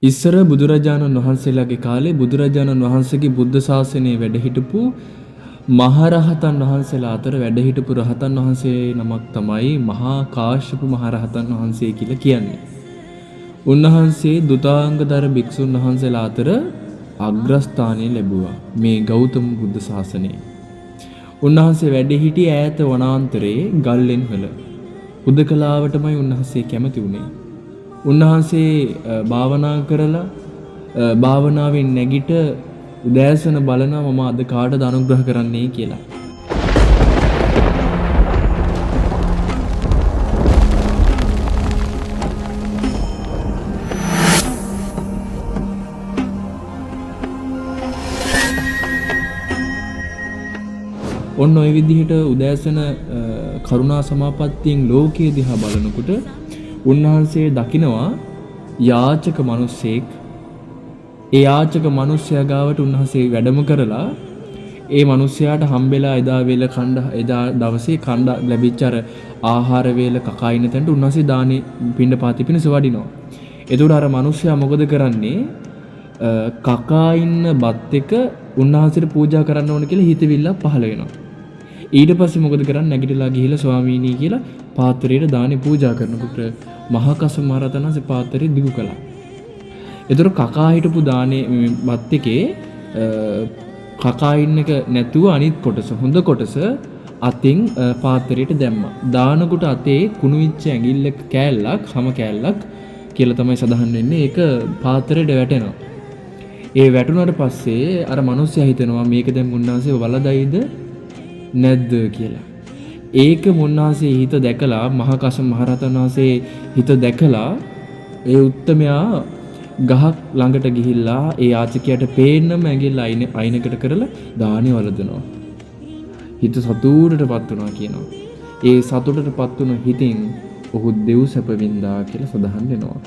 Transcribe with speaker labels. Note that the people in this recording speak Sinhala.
Speaker 1: ඉස්සර බුදුරජාණන් වහන්සේලාගේ කාලේ බුදුරජාණන් වහන්සේගේ බුද්ධ ශාසනයේ වැඩ හිටපු මහරහතන් වහන්සේලා අතර වැඩ හිටපු රහතන් වහන්සේ නමක් තමයි මහා කාශ්‍යප මහරහතන් වහන්සේ කියලා කියන්නේ. උන්වහන්සේ දුතාංගධර භික්ෂුන් වහන්සේලා අතර අග්‍රස්ථානය ලැබුවා මේ ගෞතම බුද්ධ ශාසනයේ. උන්වහන්සේ වැඩ හිටියේ ඈත වනාන්තරයේ ගල්ලෙන් වල. හුදකලාවටමයි උන්වහන්සේ කැමති වුණේ. උන්වහන්සේ භාවනා කරලා භාවනාවෙන් නැගිට උදෑසන බලනවා මම අද කාටද අනුග්‍රහ කරන්නේ කියලා. ඔන්න ඔය විදිහට උදෑසන කරුණා සමාපත්තියෙන් ලෝකයේ දිහා බලනකොට උන්වහන්සේ දකිනවා යාචක මිනිස්සෙක්. ඒ යාචක මිනිස්සයා ගාවට උන්වහන්සේ වැඩම කරලා ඒ මිනිස්සයාට හම්බෙලා එදා වේල කණ්ඩ එදා දවසේ කණ්ඩ ලැබිච්ච අර ආහාර වේල කකා ඉන්න තැනට උන්වහන්සේ දානේ පිණ්ඩ පාති පිණිස වඩිනවා. එතකොට අර මිනිස්සයා මොකද කරන්නේ? කකා ඉන්න බත් එක උන්වහන්සේට පූජා කරන්න ඕන කියලා හිතවිල්ලක් පහළ වෙනවා. ඊට පස්සේ මොකද කරන්නේ? නැගිටලා ගිහිල්ලා ස්වාමීනි කියලා පාත්‍රයට දානේ පූජා කරනකොට මහා කස්සප මහ රහතන් වහන්සේ පාත්‍රය දිගු කළා. එතකොට කකා හිටපු දානේ බත් එකේ කකා ඉන්න එක නැතුව අනිත් කොටස හොඳ කොටස අතින් පාත්‍රයට දැම්මා. දානකොට අතේ කුණු වෙච්ච ඇඟිල්ල කෑල්ලක් හැම කෑල්ලක් කියලා තමයි සඳහන් වෙන්නේ. ඒක පාත්‍රයට වැටෙනවා. ඒ වැටුණාට පස්සේ අර මිනිස්සයා හිතනවා මේක දැන් මුන්නාන්සේ වළඳයිද නැද්ද කියලා. ඒක මුන්නාන්සේ හිත දැකලා මහා කස්සප මහ රහතන් වහන්සේ හිත දැකලා ඒ උත්තමයා ගහක් ළඟට ගිහිල්ලා ඒ යාචකයාට පේන්නම ඇඟිල්ල අයිනකට කරලා දානේ වළඳනවා. හිත සතුටටපත් වුණා කියනවා. ඒ සතුටටපත් වුණ හිතින් ඔහු දෙව් සැප වින්දා කියලා සඳහන් වෙනවා.